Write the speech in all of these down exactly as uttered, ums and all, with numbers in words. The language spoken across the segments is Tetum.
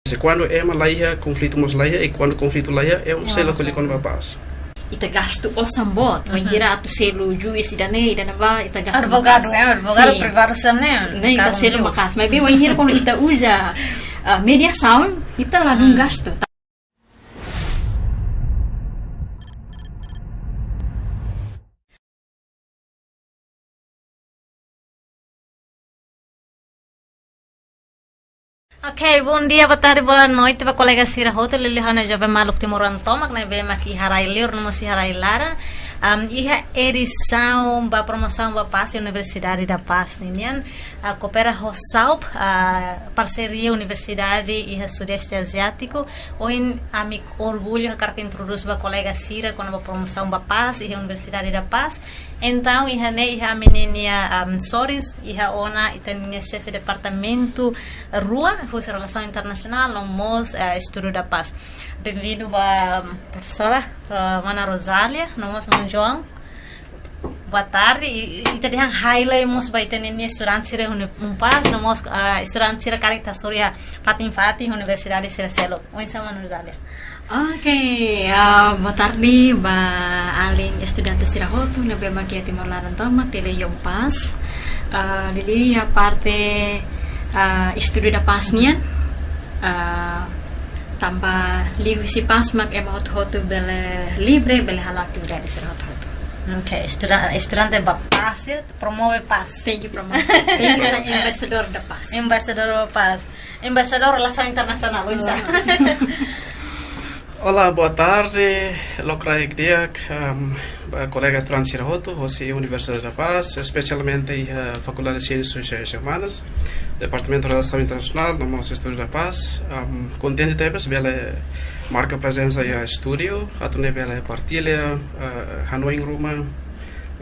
Se kuandu ema la iha, konflitu mós la iha, i kuandu konflitu la iha, ema sei la ko'alia kona-ba pás. Ita gastu osan boot, wainhira atu selu juís ida-ne'e, ida-ne'ebá, ita gastu advogadu, maka'as. Advogadu privadu sira-ne'e, ne'e ita selu maka'as. Maibé wainhira kuandu ita uza, ah, mediasaun, ita ladún gastu. Ok, bondia, botarde, bonoite ba kolega sira hotu, liuliu ha'u-nia joven maluk timoroan tomak ne'ebé mak iha rai-liur no mós iha rai-laran. Am, iha edisaun ba promosaun ba pás iha Universidade da Paz ninian, ah, koopera ho SAUP, ah, parseria universidade iha Sudeste Aziátiku. Ohin ami orgullu hakarak introdús ba kolega sira kona-ba promosaun ba pás iha Universidade da Paz. Entaun, iha ne'e iha ami-nia, am, sorin, iha ona ita-nia xefe departamentu rua, husi Relasaun Internasionál, no mós, eh, Estudu da Pás. Benvindu ba, am, profesora, eh, mana Rosália, no mós mana João. Botarde, i, i, ita dehan highlight mós ba ita-nia estudante sira iha Uni-, Unpaz, no mós, ah, estudante sira karik ita hasoru iha fatin-fatin, universidade sira seluk. Oinsá mana Rosália? Ok, ah, botarde ba alin estudante sira hotu ne'ebé mak iha Timor laran tomak, liuliu iha Unpaz. Ah, liuliu iha parte, ah, Estudu da Pás nian. Ah, tanba liuhusi pás mak ema hotu-hotu bele livre, bele halo atividade sira hotu-hotu. Ok, estuda-, estudante ba pás, promove pás. Tenke promove pás. Tenke sai embaixadór da pás. Embaixadór da pás. Embaixadór Relasaun Internasionál, oinsá? Olá, botarde, lokraik di'ak, am, ba kolega estudante sira hotu, hosi Universidade da Paz, espesialmente iha Fakuldade Siénsias Sosiais i Umanas, Departamentu Relasaun Internasionál, no mós Estudu da Pás. Am, kontente tebes bele marka prezensa iha estúdiu, atu nune'e bele partilla, ah, hanoin ruma,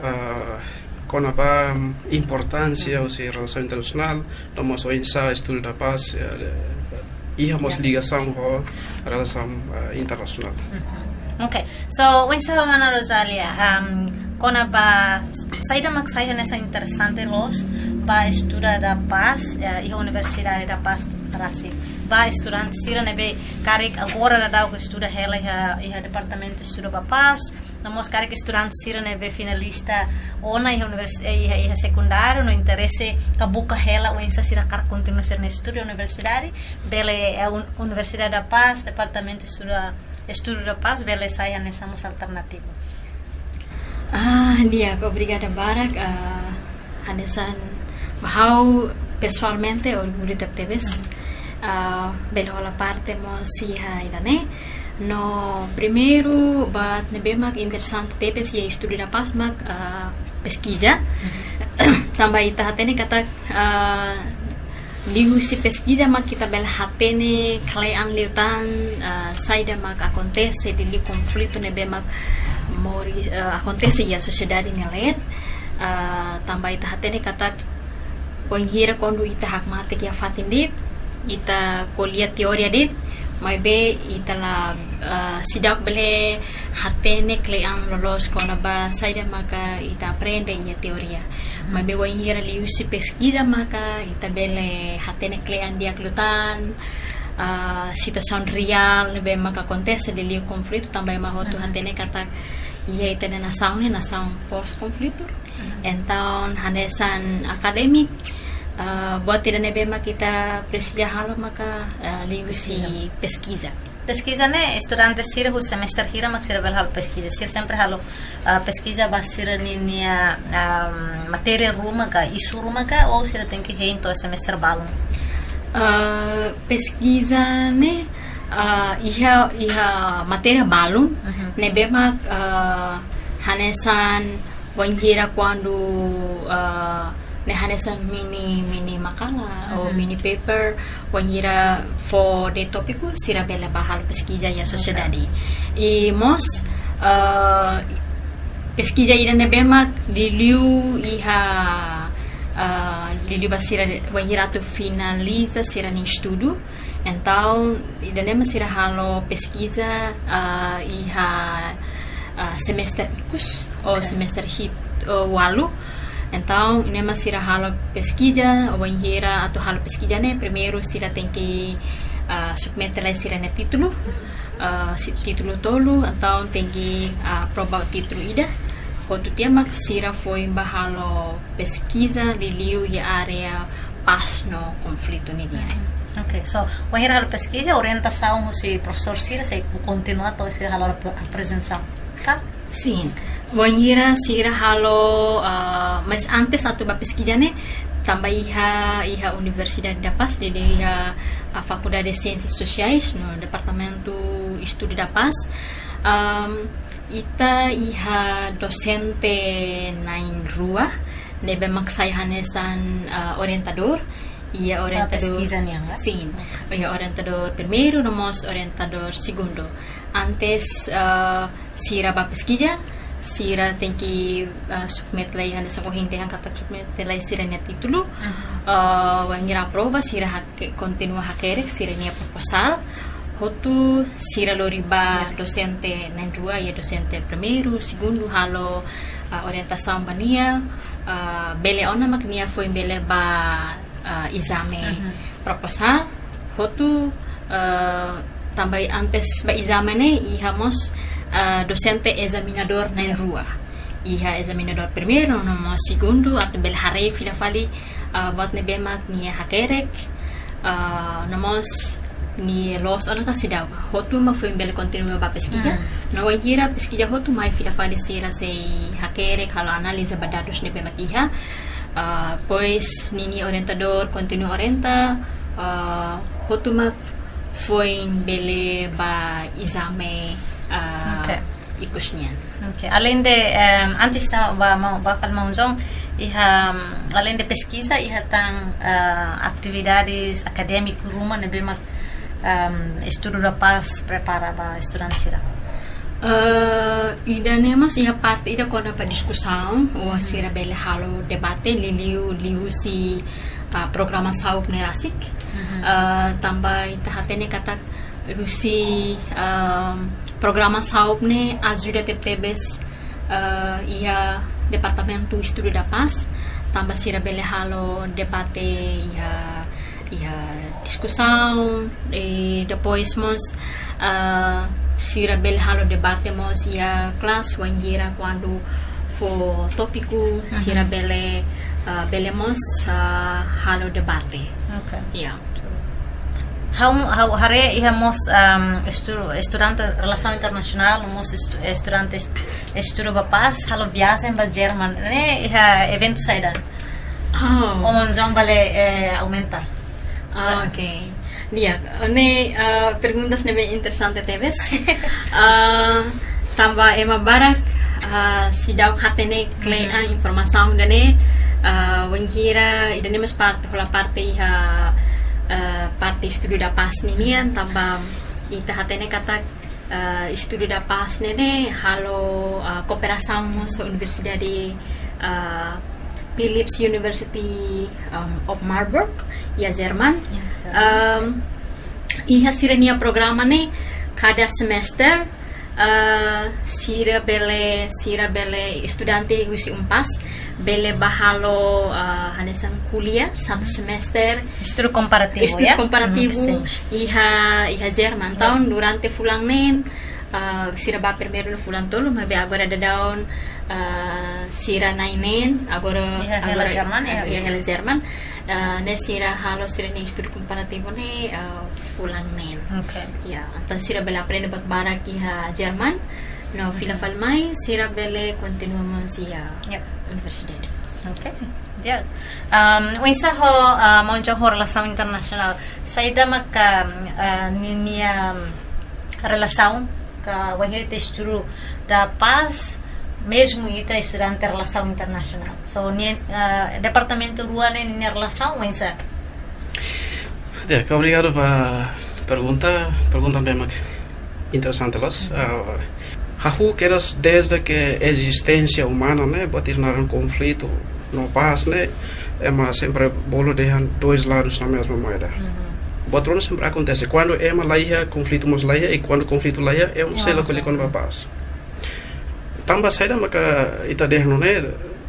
ah, kona-ba, am, importánsia husi relasaun internasionál, no mós oinsá Estudu da Pás, eh, iha mós ligasaun ho relasaun, eh, internasionál. Mhm. Ok. So, oinsá mana Rosália, am, kona-ba saida mak sai hanesan interesante loos ba Estudu da Pás, eh, iha Universidade da Paz rasik. Ba estudante sira ne'ebé karik agora daudaun estuda hela iha, iha Departamentu Estudu ba Pás, no mós karik estudante sira ne'ebé finalista ona iha univers-, eh, iha, iha sekundáriu no interese ka buka hela oinsá sira hakarak kontinua sira-nia estudu iha universidade, bele, eh, un-, Universidade da Paz, Departamentu Estudu, Estudu da Pás, bele sai hanesan mós alternativu. Ah, di'ak, obrigada barak, ah, hanesan ba ha'u pesoalmente orgullu tebetebes, ah, bele hola parte mós iha ida-ne'e. No primeiru, buat ne'ebé mak interesante tebes iha Estudu da Pás mak, ah, peskiza. Mhm. Tanba ita hatene katak, ah, liuhusi peskiza mak ita bele hatene kle'an liután, ah, saida mak akontese, liuliu konflitu ne'ebé mak moris, ah, akontese iha sosiedade nia leet. Ah, tanba ita hatene katak wainhira kuandu ita hakmatek iha fatin de'it, ita ko'alia teoria de'it, maibé ita la, ah, seidauk bele hatene kle'an loloos kona-ba saida maka ita aprende iha teoria. Mhm. Maibé wainhira liuhusi peskiza maka ita bele hatene kle'an di'ak liután, ah, situasaun reál ne'ebé maka akontese liuliu konflitu, tanba ema hotu, mhm, hatene katak iha ita-nia nasaun ne'e nasaun pós-konflitu. Mhm. Entaun, hanesan akadémiku, ah, buat ida ne'ebé mak ita presiza halo maka, ah, liuhusi peskiza. Peskiza. Peskiza ne'e, estudante sira husi semester hira mak sira bele halo peskiza. Sira sempre halo, ah, peskiza ba sira-ninia, ah, matéria ruma ka, isu ruma ka, ou sira tenke hein to'o semester balun? Ah, peskiza ne'e, ah, iha, iha matéria balun, mhm, ne'ebé mak, ah, hanesan wainhira kuandu, ah, ne'e hanesan mini, mini makala ou, mhm, mini paper, wainhira fó de'it tópiku, sira bele bá halo peskiza iha, oke, sosiedade. I mós, ah, peskiza ida ne'ebé mak liuliu iha, ah, liuliu ba sira wainhira atu finaliza sira-nia estudu. Entaun, ida-ne'e mak sira halo peskiza, ah, iha, ah, semester ikus, ou, oke, semester hit, ou ualu. Entaun, ne'e mak sira halo peskiza, wainhira atu halo peskiza ne'e, primeiru sira tenke, ah, submete lai sira-nia títulu, ah, si-, títulu tolu, entaun tenke, ah, aprova títulu ida. Hotu tiha mak sira foin bá halo peskiza liuliu iha área pás no konflitu nian. Oke, so, wainhira halo peskiza, orientasaun husi profesór sira, sei kontinua to'o sira halo ap-, aprezentasaun ka? Sin. Wainhira sira halo, ah, mas antes atu bá peskiza ne'e, tanba iha, iha Universidade da Paz, de'it iha, ah, Faculdade de Ciências Sociais, no Departamentu Estudu da Paz, am, ita iha dosente na'in-rua, ne'ebé mak sai hanesan, ah, orientadór, iha orientadór, peskiza nian, ka? Sin. Iha orientadór primeiru, no mós orientadór segundu. Antes, ah, sira bá peskiza, sira tenke, ah, submete lai, hanesan ohin dehan katak submete lai sira-nia títulu. Mhm. Ah, wainhira aprova, sira hake-, kontinua hakerek sira-nia propozál. Hotu sira lori bá, ya, dosente na'in-rua, iha dosente primeiru, segundu, halo, ah, orientasaun ba nia, ah, bele ona mak nia foin bele bá, ah, ezame, mhm, propozál. Hotu, ah, tanba antes bá ezame ne'e, iha mós, ah, dosente ezaminadór na'in-rua. Iha ezaminadór primeiru, no mós segundu, atu bele haree fila fali, ah, buat ne'ebé mak nia hakerek, ah, no mós nia loos ona ka seidauk. Hotu mak foin bele kontinua bá peskiza. Hmm. No wainhira peskiza hotu mai, fila fali sira sei hakerek, halo analiza ba dadus ne'ebé mak iha. Ah, depois ninia orientadór kontinua orienta, ah, hotu mak foin bele bá ezame, ah, oke, ikus nian. Oke, além de, em, antes ita bá, maun, bá fali maun John, iha, em, além de peskiza, iha tan, ah, atividades akadémiku ruma ne'ebé mak, em, Estudu da Paz prepara ba estudante sira? Eh, ida-ne'e mós iha parte ida kona-ba diskusaun, ou, mhm, sira bele halo debate, liuliu, liuhusi, ah, programa SAUP ne'e rasik. Mhm. Eh, tanba ita hatene katak husi, ehm, programa SAUP ne'e ajuda tebetebes, eh, iha Departamentu Estudu da Paz, tanba sira bele halo debate iha, iha diskusaun, e depois mós, eh, sira bele halo debate mós iha kelas, wainhira kuandu fó tópiku, mhm, sira bele, eh, bele mós, eh, halo debate. Oke. Ya. Ha'u, ha'u haree iha mós, em, estu-, estudante relasaun internasionál, mós estu-, estudante est-, estudu ba pás, halo viajen ba Jerman. Ne'e iha eventu saida? Oh. Ohin maun John bele, eh, aumenta. Ah, oke. Di'ak, ne'e, eh, perguntas ne'ebé interesante tebes. Eh, tanba ema barak, eh, seidauk hatene kle'an, mhm, informasaun ida-ne'e, eh, wainhira ida-ne'e mós parte, hola parte iha, eh, parte estudu da pás ninian, tanba ita hatene katak, eh, estudu da pás ne'e ne'e halo, eh, kooperasaun mós ho Universidade, eh, Philips University, um, of Marburg, iha Jerman. Ya, Jerman. Um, iha sira-nia programa ne'e kada semester, eh, sira bele, sira bele estudante husi UNPAZ bele bá halo, eh, hanesan kuliah satu semester. Estudu komparativu, estudu, ya? Komparativu, hmm, sin. Iha, iha Jerman. Ya. Entaun durante fulan neen, eh, sira bá primeiru no fulan tolu, maibé agora daudaun, eh, sira na'in neen, agora, iha hela, agora Jerman, ya? Iha hela Jerman. Eh, ne'e sira halo sira-nia estudu komparativu ne'e, eh, fulan neen. Oke. Ya, entaun sira bele aprende buat barak iha Jerman. No, mhm, fila fali mai, sira bele kontinua mós iha, ya, universidade. Oke. Ya. Um, oinsá ho, uh, maun John ho relasaun internasionál? Saida maka, uh, ninia, um, relasaun ka wainhira ita estudu da pás, mezmu ita estudante relasaun internasionál. So, nia, eh, departamentu rua ne'e ninia relasaun oinsá? Ya, obrigadu ba pergunta, pergunta ne'ebé mak interesante loos. Mhm. Ah, hahú kedas desde ke ezisténsia umana ne'e, buat ida naran konflitu no pás ne'e, ema sempre bolu dehan dois lados na mesma moeda. Mhm. Buat rua ne'e sempre akontese. Kuandu ema la iha, konflitu mós la iha, i kuandu konflitu la iha, ema, ema sei lakohi, oke, liu kona-ba pás. Tanba saida maka ita dehan nune'e,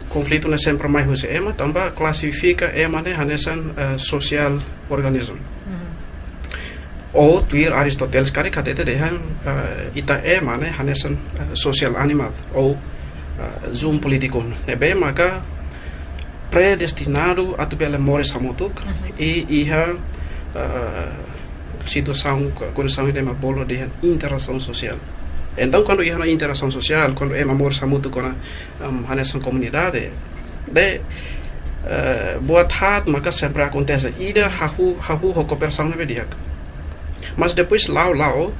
konflitu ne'e sempre mai husi ema, tanba klasifika ema ne'e hanesan, eh, social organism. Mhm. Ou tuir Aristóteles karik hatete dehan, eh, ita ema ne'e hanesan, eh, social animal ou, eh, zoon politikon. Ne'ebé maka predestinadu atu bele moris hamutuk, mhm, i iha, eh, situasaun, ko-, kondisaun ida mak bolu dehan interasaun sosiál. Entaun, kuandu iha ona interasaun sosiál, kuandu ema moris hamutuk ona, em, hanesan komunidade, de, eh, buat haat maka sempre akontese. Ida hahú, hahú ho kooperasaun ne'ebé di'ak. Mas depois la'o, la'o,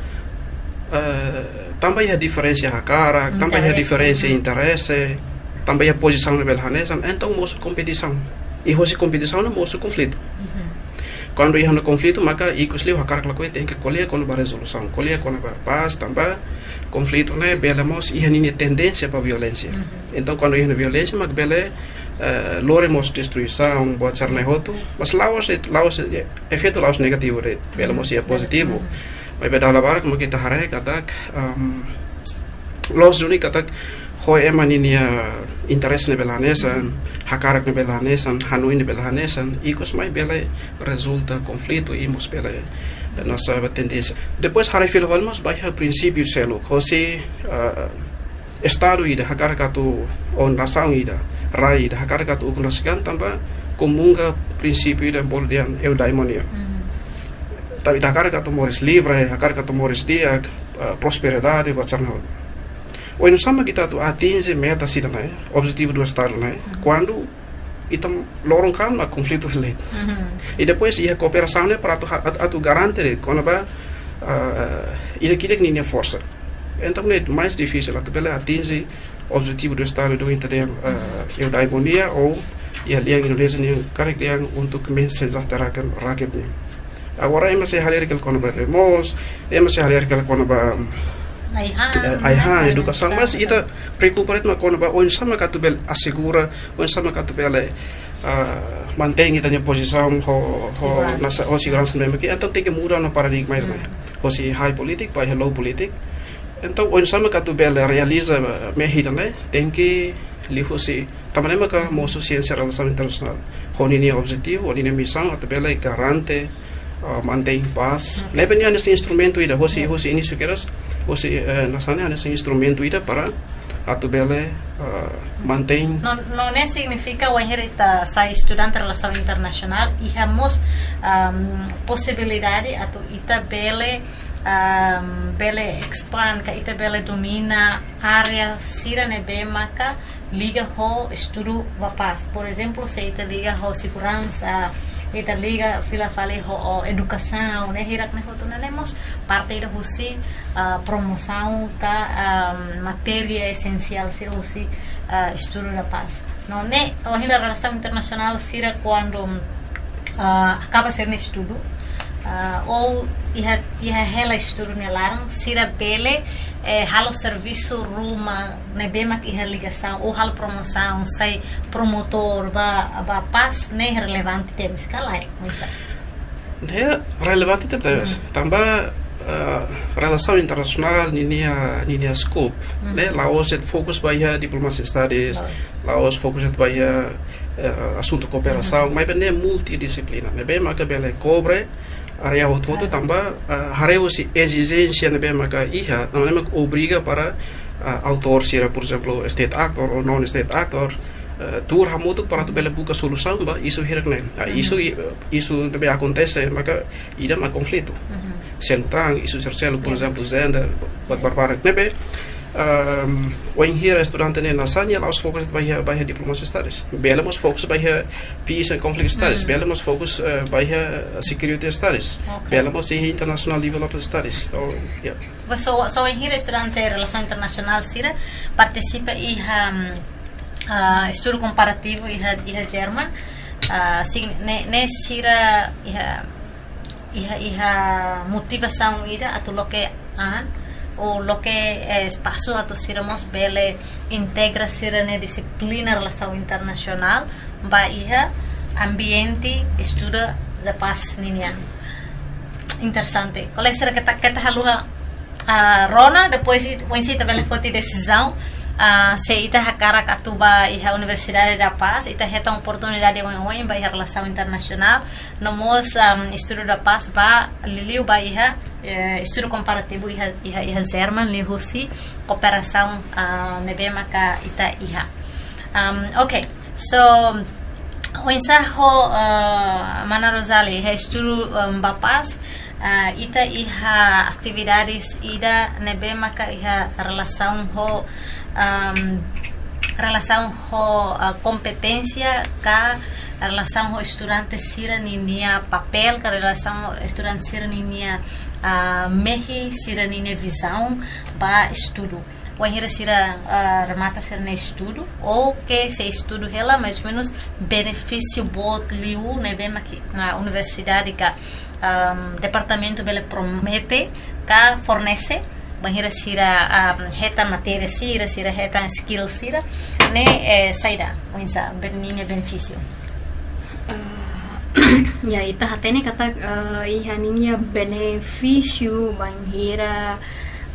eh, tanba iha diferensa hakarak, tanba iha, interese, diferensa, mhm, interese, tanba iha pozisaun ne'ebé la hanesan, entaun mosu kompetisaun. I hosi kompetisaun ne'e mosu konflitu. Mhm. Kuandu iha ona konflitu, maka ikus liu hakarak lakohi tenke ko'alia kona-ba rezolusaun, ko'alia kona-ba pás, tanba konflitu ne'e bele mós iha ninia tendénsia ba violénsia. Mhm. Entaun, kuandu iha ona violénsia, mak bele, eh, lori mós destruisaun, buat sira-ne'e hotu, mas la'ós, la'ós, eh, efeitu la'ós negativu de'it, bele mós iha, mhm, pozitivu. Mhm. Maibé dala barak mak ita haree katak, em, loos duni katak ho ema ninia interese ne'ebé la hanesan, hakarak ne'ebé la hanesan, hanoin ne'ebé la hanesan, ikus mai bele rezulta konflitu i mós bele, eh, hanesan tendénsia. Depois haree fila fali mós ba iha prinsípiu seluk, hosi, eh, estadu ida hakarak atu, ou nasaun ida, rai ida hakarak atu ukun rasik an tanba komunga prinsípiu ida bolu dehan eudaimonia. Mhm. Tanba ita hakarak atu moris livre, hakarak atu moris di'ak, eh, prosperidade, buat sira-ne'e hotu. Oinsá mak ita atu atinje meta sira-ne'e, objetivu do estadu ne'e, mhm, kuandu ita loron kan mak konflitu hela de'it. Mhm. I depois iha kooperasaun ne'e para atu ha-, atu, atu garante de'it kona-ba, eh, ida-idak ninia forsa. Entaun ne'e mais difisil atu bele atinje objetivu do estadu do ita dehan, eh, eudaimonia ou iha lian Indonézia nian karik dehan untuk mensejahterakan rakyat nian. Agora ema sei halerik hela kona-ba remoos, ema sei halerik hela kona-ba, ai-han, eh, ai-han, edukasaun, edukasaun, mas ita preokupa de'it mak kona-ba oinsá mak atu bele asegura, oinsá mak atu bele, ah, mantein ita-nia pozisaun ho, ho seguransa, nasa, ho seguransa ne'ebé mak iha. Entaun tenke muda ona paradigma ida-ne'e. Hmm. Hosi high politik ba iha low politik. Entaun oinsá mak atu bele realiza, eh, mehi ida-ne'e, tenke liuhusi, tanba ne'e maka mosu siénsia relasaun internasionál ho ninia objetivu, ho ninia misaun atu bele garante, ah, mantein pás. Hmm. Ne'ebé nia hanesan instrumentu ida, hosi, ya, hosi inísiu kedas, hosi, eh, nasaun ne'e hanesan instrumentu ida para atu bele, ah, mantein. No, no ne'e signifika wainhira ita sai estudante relasaun internasionál, iha mós, am, posibilidade atu ita bele, am, bele expand ka ita bele domina área sira ne'ebé maka liga ho estudu ba pás. Por ezemplu, se ita liga ho seguransa, ita liga fila fali ho, ho edukasaun, ne'e hirak ne'e hotu ne'e mós parte ida husi, ah, promosaun ka, ah, matéria esensiál sira husi, ah, estudu da pás. No ne'e, ohin relasaun internasionál sira kuandu, ah, akaba sira-nia estudu, ah, ou iha, iha hela estudu nia laran, sira bele, eh, halo servisu ruma ne'ebé mak iha ligasaun, ou halo promosaun, sai promotór ba, ba pás, ne'e relevante tebes ka lae, oinsá? Ne'e relevante tebes. Hmm. Tanba, eh, relasaun internasionál ninia, ninia scope, hmm, ne'e la'ós de'it fokus ba iha diplomacia studies, oh, la'ós fokus de'it ba iha, eh, asuntu kooperasaun, hmm, maibé ne'e multidisiplina. Ne'ebé maka bele kobre área hotu-hotu, ah, tanba, eh, haree husi ezijénsia ne'ebé maka iha, tanba ne'e maka obriga para, eh, autór sira, por ezemplu, state actor ou non-state actor, eh, tuur hamutuk para atu bele buka solusaun ba isu hirak ne'e. Ah, hmm, isu i-, isu ne'ebé akontese, maka ida mak konflitu. Mhm. Seluk tan, isu sira seluk, por, ya, ezemplu, gender, buat, ya, barbarak ne'ebé, ehm, wainhira estudante ne'e nasaun, nia la'ós fokus ba iha, ba iha diplomacia studies. Bele mós fokus ba iha peace and conflict studies. Hmm. Bele mós fokus, eh, ba iha security studies. Ok. Bele mós iha international development studies. Oh, ya. Pois, so, so wainhira estudante relasaun internasionál sira partisipa iha, mm, ah, estudu komparativu iha, iha Jerman, ah, sin, ne'e, ne'e sira iha, iha, iha motivasaun ida atu loke an, ou loke, eh, espasu atu sira mós bele integra sira-nia dixiplina relasaun internasionál ba iha ambiente estudu da pás ninian. Interesante. Kolega sira, keta, keta haluha, ah, rona, depois it-, oinsá ita bele foti desizaun, Ah, se ita hakarak atu ba iha Universidade da Paz, ita hetan oportunidade oioin ba iha relasaun internasionál, no mós, am, estudu da paz ba liuliu ba iha, eh, estudu komparativu iha, iha, iha Jerman, liuhusi kooperasaun, ah, ne'ebé maka ita iha. Am, ok, so, oinsá ho, ah, mana Rosalie, iha estudu, am, ba paz, ah, ita iha atividades ida ne'ebé maka iha relasaun ho, am, relasaun ho, ah, kompeténsia ka relasaun ho estudante sira ninia papél, ka relasaun ho estudante sira ninia, ah, mehi, sira ninia vizaun ba estudu. Wainhira sira, ah, remata sira-nia estudu, ou ke sei estudu hela, mais ou menus benefísiu boot liu ne'ebé maka, ah, universidade ka, am, departamentu bele promete ka fornese, bainhira sira, am, hetan matéria sira, sira hetan skill sira, ne'e, eh, saida, oinsá, ben-, ninia benefísiu. Eh, ya, ita hatene katak, eh, iha ninia benefísiu bainhira,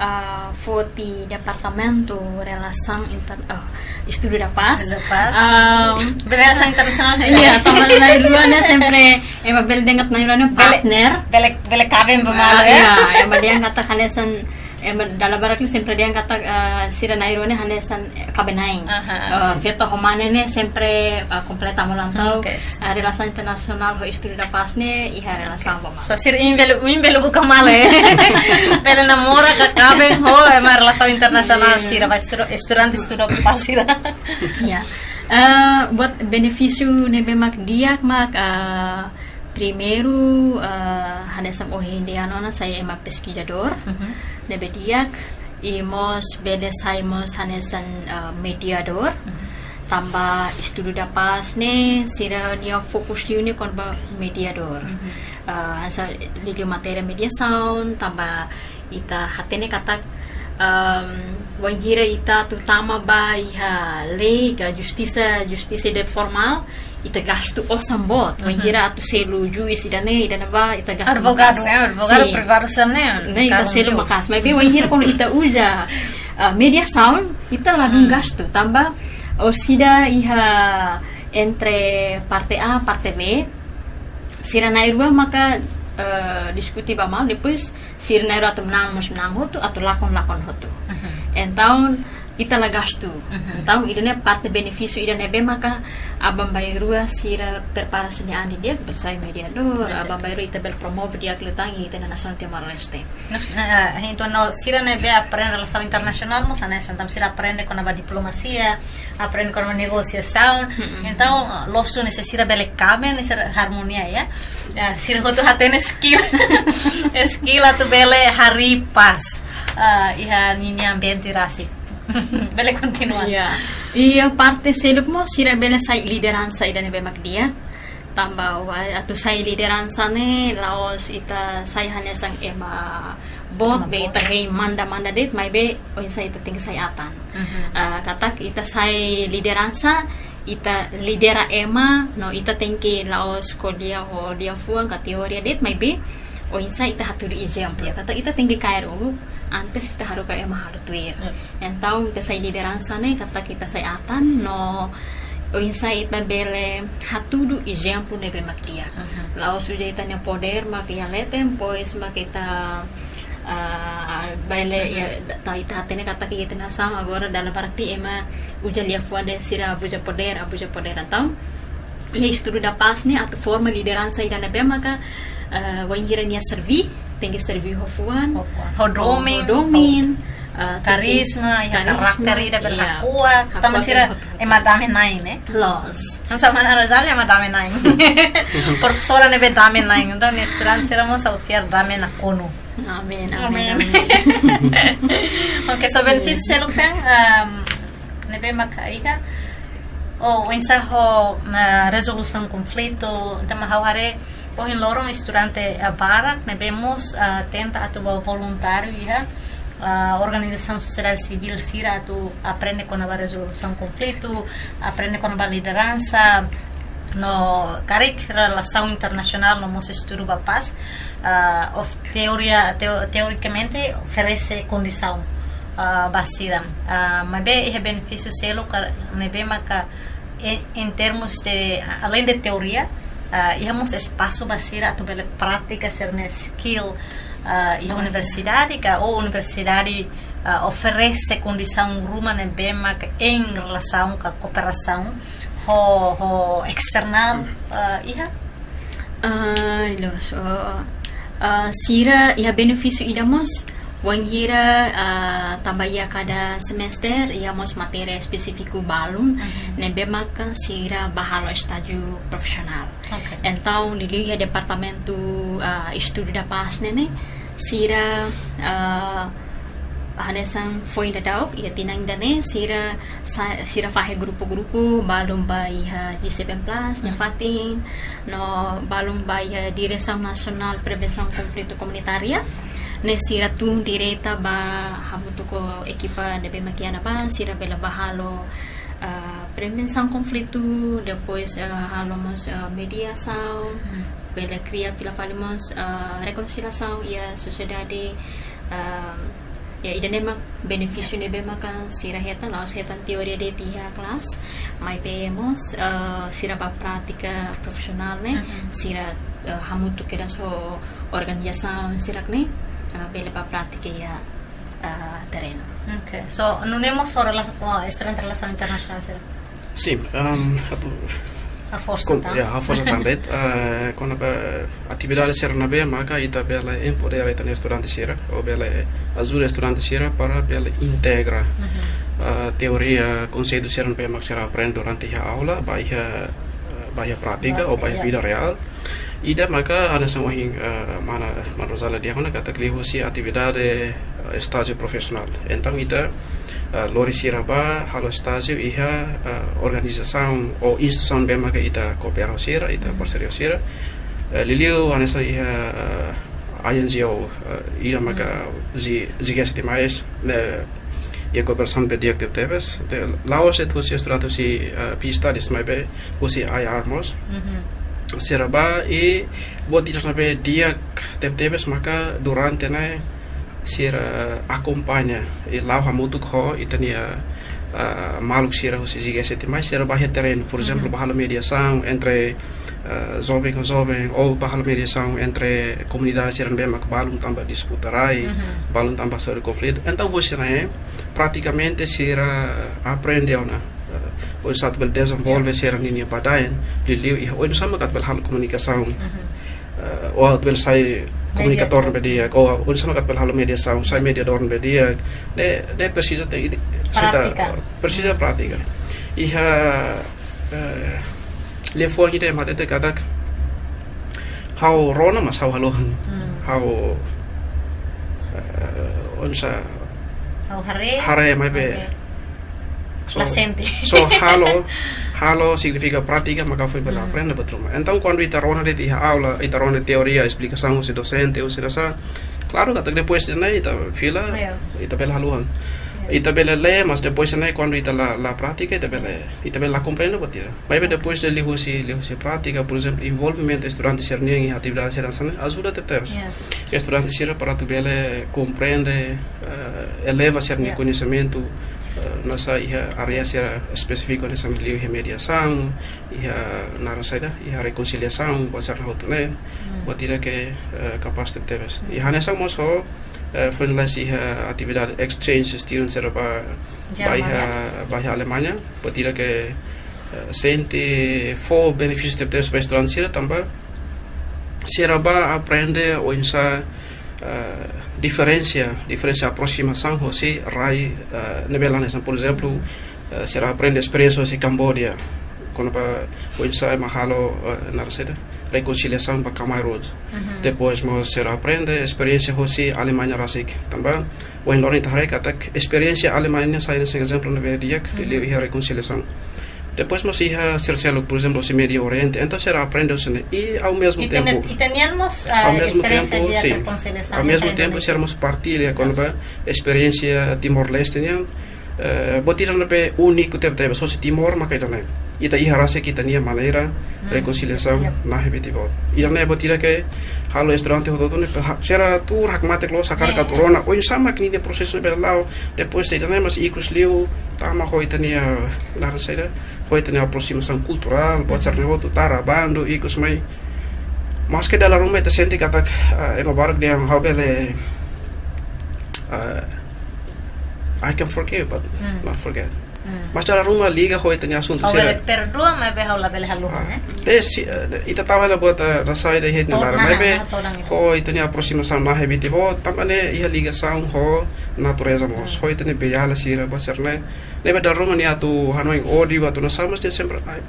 eh, foti departamentu relasaun inter-, eh, estudu da paz. Estudu da paz. Am, Relasaun internasionál. Iya, tanba na'in-rua ne'e sempre ema bele dehan katak na'in-rua ne'e Bele, partner. bele, bele kaben ba malu, Ah, ya. Iya, ema dehan katak hanesan, ema dala barak liu sempre dehan katak, ah, sira na'in-rua ne'e hanesan, eh, kaben-na'in. Aha. Ah, feto ho mane ne'e sempre, ah, kompleta malu entaun. Oke. Ah, relasaun internasionál ho estudu da paz ne'e iha relasaun ba malu. So, sira imi bele, imi bele buka malu, eh. Bele namora ka kaben ho ema relasaun internasionál Iya. sira, ba estudu, estudante estudu ba paz sira. Ya. Eh, buat benefísiu ne'ebé mak di'ak mak, eh, primeiru, eh, hanesan ohin dehan ona sai ema peskizadór, Mhm. ne'ebé di'ak, i mós bele sai mós hanesan, eh, mediadór, Mhm. tanba estudu da paz ne'e, sira-nia fokus liu ne'e kona-ba mediadór. Mhm. Eh, hanesan liuliu matéria mediasaun, tanba ita hatene katak, em, wainhira ita atu tama ba iha lei ka justisa, justisa ida formál, ita gastu osan boot. Mhm. Wainhira atu selu juís ida-ne'e, ida-ne'ebá, ita gastu Advogadu, maka'as. eh, advogadu Sin. privadu sira-ne'e, Ne'e ita karu selu liu. maka'as. Maibé wainhira kuandu ita uza, ah, mediasaun, ita ladún Hmm. gastu. Tanba orsida iha entre parte A, parte B, sira na'in-rua maka, eh, diskute ba malu, depois sira na'in-rua atu manán mós manán hotu, atu lakon lakon hotu. Mhm. Entaun, ita la gastu. Mhm. Entaun, ida-ne'e parte benefísiu ida ne'ebé maka aban-bainrua sira prepara sira-nia an didi'ak, bele sai mediadór, Mediadór. aban-bainrua ita bele promove di'ak liután iha ita-nia nasaun Timor-Leste. Nos, eh, entaun, no, sira ne'ebé aprende relasaun internasionál, mós hanesan, entaun sira aprende kona-ba diplomasia, aprende kona-ba negosiasaun. Mm-mm. Entaun, eh, loos duni se sira bele kaben, sira harmonia, ya. Ya, sira hotu hatene skill. Skill atu bele harii pás, ah, iha ninia ambiente rasik. Bele kontinua. Ya. I parte seluk mós sira bele sai lideransa ida ne'ebé mak di'ak. Tanba wa-, atu sai lideransa ne'e la'ós ita sai hanesan ema boot Ema be boot. ita hein manda-manda de'it, maibé oinsá ita tenke sai atan. Mhm. Ah, katak ita sai lideransa, ita lidera ema, no ita tenke la'ós ko'alia ho liafuan ka teoria de'it, maibé oinsá ita hatudu ezemplu. Ya. Katak ita tenke kaer uluk, antes ita haruka ema halo tuir. Ya. Entaun, ita sai lideransa ne'e, katak ita sai atan, no oinsá ita bele hatudu ezemplu ne'ebé mak di'ak. Mhm. La'ós uza ita-nia podér mak iha leten, depois mak ita, ah, bele, Mhm. ya, ta-, ita hatene katak iha ita-nia nasaun agora dala barak liu ema uza liafuan dehan sira abuza podér, abuza podér. Entaun, iha estudu da pás ne'e atu forma lideransa ida ne'ebé maka, eh, wainhira nia serví, tenke serví ho fuan, Ho fuan. Ho domin. ho domin, eh, tenke Karizma, iha karizma, karakter ida bele iya. hako'ak. Hako'ak Tanba sira tenke ema dame-na'in, eh? Loos. Hanesan mana Rosalie ema dame-na'in. Profesora ne'ebé dame-na'in. Entaun, nia estudante sira mós ha'u fiar dame nakonu. Amin, amin, Amin. amin. Oke, so benefísiu seluk tan, em, ne'ebé maka iha, oh, oinsá ho, na, rezolusaun konflitu, entaun ha'u haree, ohin loron estudante, eh, barak, ne'ebé mós, eh, tenta atu ba voluntáriu iha, eh, organizasaun sosiedade sivíl sira atu aprende kona-ba rezolusaun konflitu, aprende kona-ba lideransa, no karik relasaun internasionál no mós estudu ba pás, ah, of-, teoria, teo-, teorikamente oferese kondisaun. ah, ba sira. Ah, maibé iha benefísiu seluk ka ne'ebé maka en, en termus de, além de teoria, ah, iha mós espasu ba sira atu bele pratika sira-nia skill, ah, iha universidade ka ou universidade, ah, oferese kondisaun ruma ne'ebé maka en relasaun ka kooperasaun ho, ho eksternál, ah, iha? Ah, loos, ah, sira iha benefísiu ida mós, wainhira, ah, tanba iha kada semester iha mós matéria espesífiku balun, ne'ebé maka sira bá halo estájiu profisionál. Oke. Entaun, liuliu iha departamentu, ah, estudu da pás ne'e, sira, ah, hanesan foin daudauk, iha tinan ida-ne'e, sira sa-, sira fahe grupu-grupu, balun bá iha G seven Plus nia fatin, no balun bá iha Diresaun Nasionál Prevensaun Konflitu Komunitária, ne'e sira tun direta bá hamutuk ho ekipa ne'ebé maka iha ne'ebá, sira bele bá halo, ah, prevensaun konflitu, depois, ah, halo mós, ah, mediasaun, bele kria fila fali mós, ah, rekonsiliasaun iha sosiedade, ah, ya, ida-ne'e mak benefísiu ne'ebé maka sira hetan, la'ós hetan teoria de'it iha kelas, maibé mós, ah, sira bá prátika profisionál ne'e, sira, ah, hamutuk kedas ho organizasaun sira-ne'e, ah, bele bá prátika iha, ah, terrenu. Oke. So, nune'e mós ho rela-, ho estudante relasaun internasionál sira? Sin, ehm, atu haforsa tan. Ya, haforsa tan de'it, eh, kona-ba atividade sira ne'ebé maka ita bele empodera ita-nia estudante sira, ou bele ajuda estudante sira para bele integra, eh, teoria, konseitu sira ne'ebé maka sira aprende durante iha aula, ba iha, eh, ba iha prátika, ou ba iha vida reál. Ida maka hanesan ohin, eh, mana, mana Rosália dehan ona katak liuhusi atividade, eh, estájiu profisionál. Entaun ita, eh, lori sira bá halo estájiu iha, eh, organizasaun ou instituisaun ne'ebé maka ita koopera ho sira, ita parseria ho sira. Eh, liuliu hanesan iha, eh, I N G O, eh, ida maka G-, G G S T mais, eh, iha kooperasaun ne'ebé di'ak tebetebes. La'ós de'it husi estudante husi, eh, Peace Studies, maibé husi I R mós. Sira bá i buat ida ne'ebé di'ak tebetebes maka durante ne'e sira akompaña i la'o hamutuk ho ita-nia, eh, maluk sira husi G G S T mais sira bá iha terrenu, por ezemplu, bá halo mediasaun entre, eh, joven ho joven, ou bá halo mediasaun entre komunidade sira ne'ebé maka balun tanba disputa rai, balun tanba sira konflitu. Entaun, husi ne'e, pratikamente sira aprende ona, eh, oinsá atu bele dezenvolve sira-nia badaen, liuliu iha oinsá maka atu bele halo komunikasaun, eh, ou atu bele sai komunikadór ne'ebé di'ak, ou oinsá maka atu bele halo mediasaun, sai mediadór ne'ebé di'ak. Ne'e, ne'e presiza ita, ita presiza prátika. Iha, eh, liafuan ida ema hatete katak ha'u rona mas ha'u haluhan. Ha'u, eh, oinsá, ha'u haree, haree maibé. So, la sente. So halo, halo signifika prátika, maka foin bele aprende buat ruma. Entaun, kuandu ita rona de'it iha aula, ita rona teoria, esplikasaun husi dosente, husi rasa, klaru katak depois de ne'e ita fila, ita bele haluhan. Ita bele lee, mas depois de ne'e kuandu ita la, la prátika, ita bele, ita bele la komprende buat ida. Maibé depois de liuhusi, liuhusi prátika, por ezemplu, envolvimentu estudante sira-nian iha atividade sira hanesan ne'e, ajuda tebes estudante sira para atu bele komprende, eh, eleva sira-nia koñesimentu, eh, hanesan iha área sira espesífiku hanesan liu iha mediasaun, iha naran saida, iha rekonsiliasaun, buat sira hotu ne'e, buat ida ke, eh, kapás tebetebes. I hanesan mós ho, eh, foin lalais iha atividade exchange student sira bá, bá iha, bá iha Alemanha, buat ida ke, eh, sente fó benefísiu tebetebes ba estudante sira tanba sira bá aprende oinsá, eh, diferensia, diferensia aproximasaun hosi rai, eh, ne'ebé la hanesan, por ezemplu, eh, sira aprende esperiénsia hosi Cambodia, kona-ba oinsá ema halo, eh, naran saida, rekonsiliasaun ba Khmer Rouge. Depois mós sira aprende esperiénsia hosi Alemanha rasik. Tanba ohin loron ita haree katak esperiénsia Alemanha sai hanesan ezemplu ne'ebé di'ak, liuliu iha rekonsiliasaun. Depois mós iha sira seluk, por ezemplu, hosi Médio Oriente. Entaun sira aprende husi ne'e. I ao mesmo tempo, ita-nian mós, ah, ao mesmo tempo, sin, rekonsiliasaun, ao mesmo tempo sira mós partilla kona-ba esperiénsia Timor-Leste nian, eh, buat ida ne'ebé úniku tebetebes, hosi Timor maka ida-ne'e. ita iha rasik ita-nia maneira rekonsiliasaun nahe biti boot. Ida-ne'e buat ida ke halo estudante hotu-hotu ne'e, sira tuur hakmatek loos hakarak atu rona oinsá mak ninia prosesu bele la'o. Depois ida-ne'e mós ikus liu tama ho ita-nia, naran saida, ho ita-nia aproximasaun kulturál, buat sira-ne'e hotu, tara bandu, ikus mai. Maske dala ruma ita sente katak, ah, ema barak dehan ha'u bele, ah, I can forgive, but not forget. Mas dala ruma liga ho ita-nia asuntu sira. Ha'u bele perdua, maibé ha'u labele haluha, eh? Eh, si, eh, ita tau hela buat, eh, rasai da hit na lara. Maibé ho ita-nia aproximasaun nahe biti boot, tanba ne'e iha ligasaun ho natureza mós. Ho ita-nia beiala sira, buat sira-ne'e. Ne'ebé dala ruma nia atu hanoin ódiu, atu nasa, mas nia sempre, ai,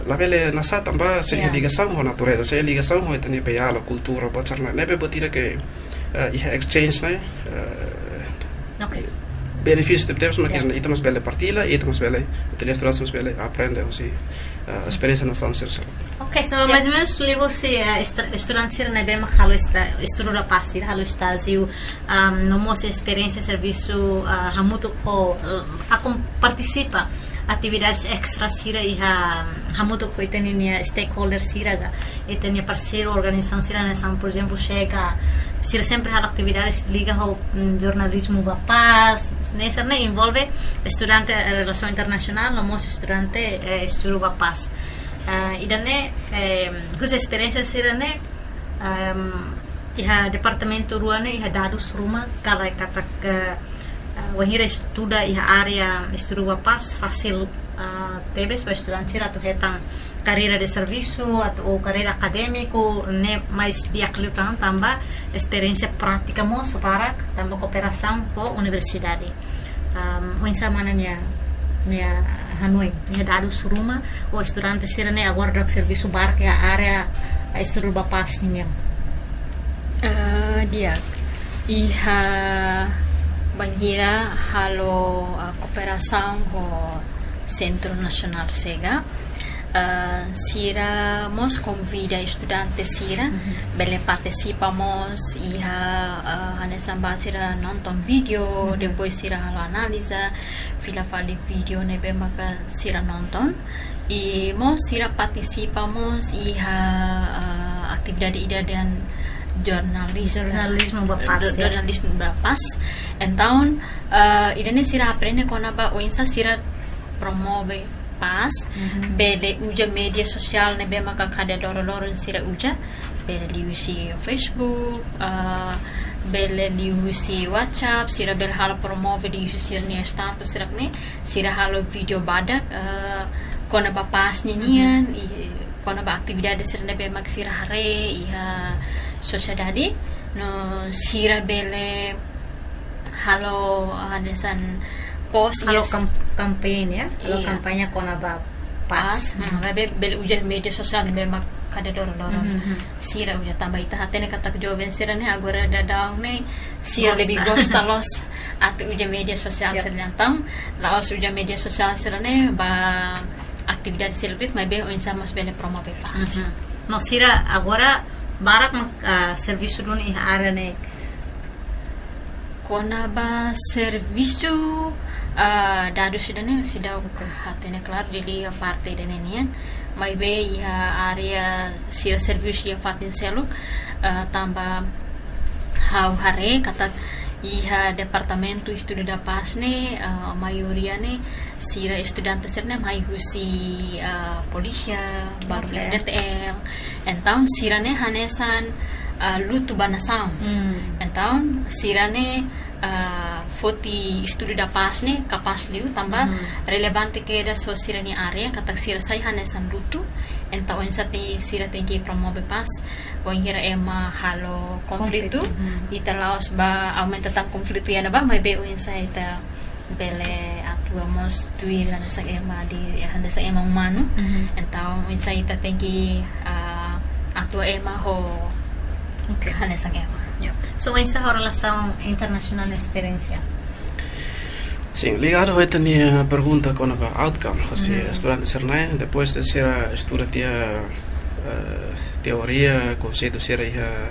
labele nasa tanba sei iha ligasaun ho natureza, sei iha ligasaun ho ita-nia beiala, kultura, buat sira-ne'e. Ne'ebé buat ida ke, eh, iha exchange ne'e, eh, benefísiu tebes, mas ita mós bele partilla, ita mós bele, ita-nia estudante mós bele aprende husi, eh, esperiénsia nasaun sira seluk. Ok, so mais ou menos liuhusi, eh, estra-, estudante sira ne'ebé mak halo esta-, estudu da pás sira, halo estájiu, ah, no mós esperiénsia servisu, ah, hamutuk ho, eh, akon partisipa atividades extra sira iha, hamutuk ho ita-nia stakeholder sira ka, ita-nia parseiru organizasaun sira, hanesan, por ezemplu, Chega, sira sempre halo atividades liga ho, mm, jornalizmu ba pás, ne'e sira-ne'e envolve estudante, eh, relasaun internasionál, no mós estudante, eh, estudu ba pás. Ah, ida-ne'e, eh, husi esperiénsia sira-ne'e, ehm, iha departamentu rua ne'e iha dadus ruma, kala katak, eh, eh, wainhira estuda iha área estudu ba pás, fasil, ah, tebes ba estudante sira atu hetan karreira de servisu, atu, ou karreira akadémiku, ne'e mais di'ak liután tanba esperiénsia prátika mós barak, tanba kooperasaun ho universidade. Am, oinsá mana nia, nia hanoin, nia dadus ruma, ho estudante sira-ne'e agora daudaun servisu barak iha área estudu ba pás nian. Ah, di'ak. Iha bainhira halo, ah, kooperasaun ho Sentru Nasionál Chega. Ah, sira mós konvida estudante sira bele partisipa mós iha, ah, hanesan ba sira nonton vídeo, depois sira halo analiza, fila fali vídeo ne'ebé maka sira nonton. I mós sira partisipa mós iha, ah, atividade ida dehan jornalista. Jornalizmu ba pás, jo-, ya. Jornalizmu ba pás. Entaun, ah, ida-ne'e sira aprende kona-ba oinsá sira promove pás, bele uza média sosiál ne'ebé maka kada loroloron sira uza, bele liuhusi Facebook, ah, bele liuhusi WhatsApp, sira bele halo promove liuhusi sira-nia status sira-ne'e, sira halo vídeo badak, ah, kona-ba pás ninian, i, kona-ba atividade sira ne'ebé mak sira haree iha sosiedade, no sira bele halo, ah, hanesan post, halo kam-, kampanye, ya? Halo kampanye kona-ba pás. Pás, hmm, maibé bele uza média sosiál ne'ebé mak kada loroloron sira uza, tanba ita hatene katak joven sira-ne'e agora daudaun ne'e sira lebih gosta loos atu uza média sosiál sira-ne'e. Entaun la'ós uza média sosiál sira-ne'e ba atividade sira de'it, maibé oinsá mós bele promove pás. No sira agora barak mak, ah, servisu duni iha área ne'e. Kona-ba servisu, ah, dadus sira-ne'e seidauk hatene klaru, jadi iha parte ida-ne'e nian. Maibé iha área sira servisu iha fatin seluk, ah, tanba ha'u haree katak iha Departamentu Estudu da Pás ne'e, ah, maioria ne'e sira estudante sira-ne'e mai husi, ah, polísia, balun F D T L. Entaun sira-ne'e hanesan, ah, lutu ba nasaun. Entaun sira-ne'e, ah, foti estudu da pás ne'e kapás liu tanba relevante kedas ho sira-nia área, katak sira sai hanesan lutu. Entaun oinsá sira tenke promove pás. Wainhira ema halo konflitu, ita la'ós ba aumenta tan konflitu iha ne'ebá, maibé oinsá ita bele atua mós tuir hanesan ema di, hanesan ema umanu. Entaun oinsá ita tenke, ah, atua ema ho hanesan ema. Ya. So, oinsá ho relasaun internasionál esperiénsia? Sin, ligadu ho ita-nia pergunta kona-ba outcome, hosi estudante sira-ne'e, depois de sira estuda tiha, eh, teoria, konseitu sira iha,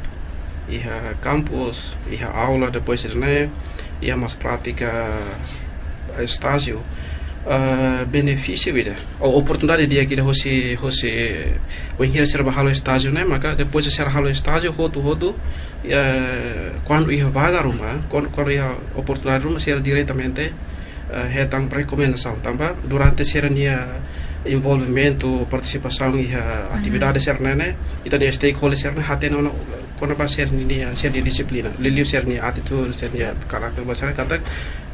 iha kampus, iha aula, depois sira-ne'e iha mós prátika, eh, estájiu. Ah, benefísiu ida, ou oportunidade di'ak ida hosi, hosi, wainhira sira bá halo estájiu ne'e, maka depois de sira halo estájiu, hotu, hotu, eh, kuandu iha vaga ruma, kuandu, kuandu iha oportunidade ruma, sira diretamente, eh, hetan rekomendasaun. Tanba durante sira-nia envolvimentu, partisipasaun iha atividade sira-ne'e, ita-nia stakeholder sira-ne'e hatene ona kona-ba sira-nia, sira-nia dixiplina, liuliu sira-nia atitude, sira-nia karakter, ba sira katak,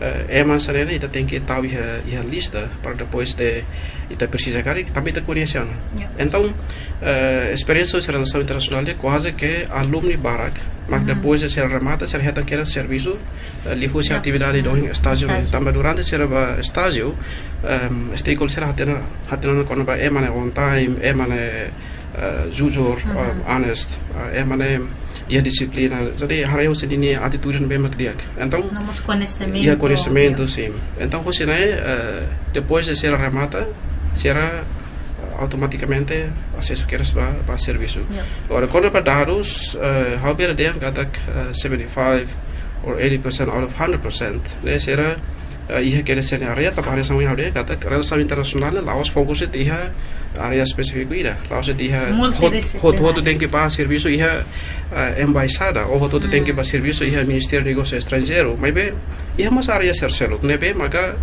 eh, ema sira-ne'e ita tenke tau iha, iha lista para depois de ita presiza karik, tanba ita koñese ona. Ya. Entaun, eh, esperiénsia husi relasaun internasionál ne'e kuaze ke alumni barak, mak depois de sira remata, sira hetan kedas servisu, eh, liuhusi atividade ida ohin estájiu ne'e. Estájiu. Tanba durante sira bá estájiu, em, stakeholder sira hatene, hatene kona-ba ema ne'e on time, ema ne'e, eh, jujur, em, honest, eh, ema ne'e iha dixiplina. Jadi, haree husi ninia atitude ne'ebé mak di'ak. Entaun, no mós koñesimentu, iha koñesimentu, sin. Entaun, husi ne'e, eh, depois de sira remata, sira, eh, automatikamente asesu kedas ba, ba servisu. Ya. Agora, kona-ba dadus, eh, ha'u bele dehan katak, eh, seventy-five or eighty percent out of hundred percent ne'e sira, eh, iha kedas sira-nia área, tanba área sama iha katak relasaun internasionál ne'e la'ós fokus de'it iha área espesífiku ida. La'ós de'it iha hotu, hotu, hotu tenke bá servisu iha, eh, embaixada, ou hotu, hotu tenke bá servisu iha Ministériu Negósiu Estranjeiru. Maibé, iha mós área sira seluk ne'ebé maka,